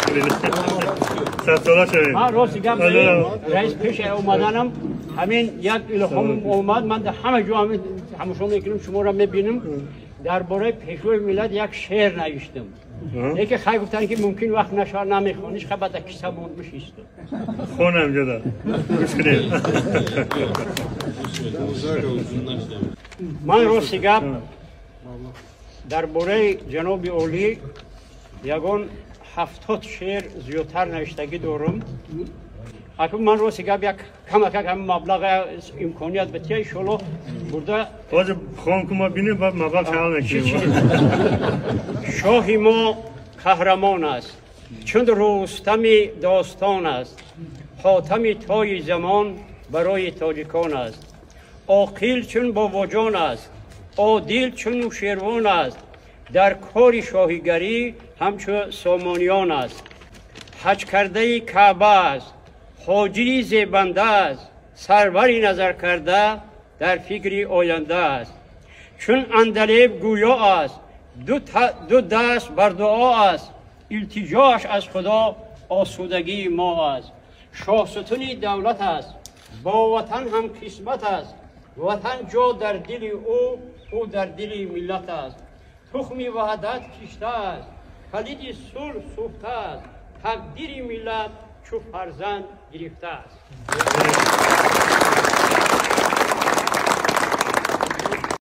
кунед. Садсола шавед. Ман рости гап, раис, пеш омаданам ҳамин як илҳом омад. Ман дар ҳама ҷо ҳамин тамошо мекунам, шуморо мебинам. Дар бораи Пешвои миллат як шеър навиштам, яке хай гуфтанд, ки мумкин вақт нашавад, намехониш. Хай, баъд киса монд, бишистам. Хонам ҷода, гӯш кунед. Ман рости гап дар бораи ҷаноби олӣ ягон 70 шеър зиёдтар навиштагӣ дорам. Акун ман рости гап як камакак ҳамин маблағ имконият бития, иншолло бурда. Ҳозир хон ку, ма бинем, баъд маблағ шавал мекунем. Шоҳи мо қаҳрамон аст, чун Рустами достон аст, хотами тои замон барои тоҷикон аст. Оқил чун Бобоҷон аст, одил чун Нушервон аст, дар кори шоҳигарӣ ҳамчун Сомониён аст. Ҳаҷкардаи Каъба аст, ҳоҷии зебанда аст, сарвари назаркарда дар фикри оянда аст. Чун Андалеб гӯё аст, ду даст бар дуо аст, илтиҷоаш аз Худо осудагии мо аст. Шоҳсутуни давлат аст, бо ватан ҳам қисмат аст, ватан ҷо дар дили ӯ, ӯ дар дили миллат аст. Тухми ваҳдат кишта аст, калиди сулҳ сӯхта аст, тақдири миллат чӯ фарзанд гирифтааст.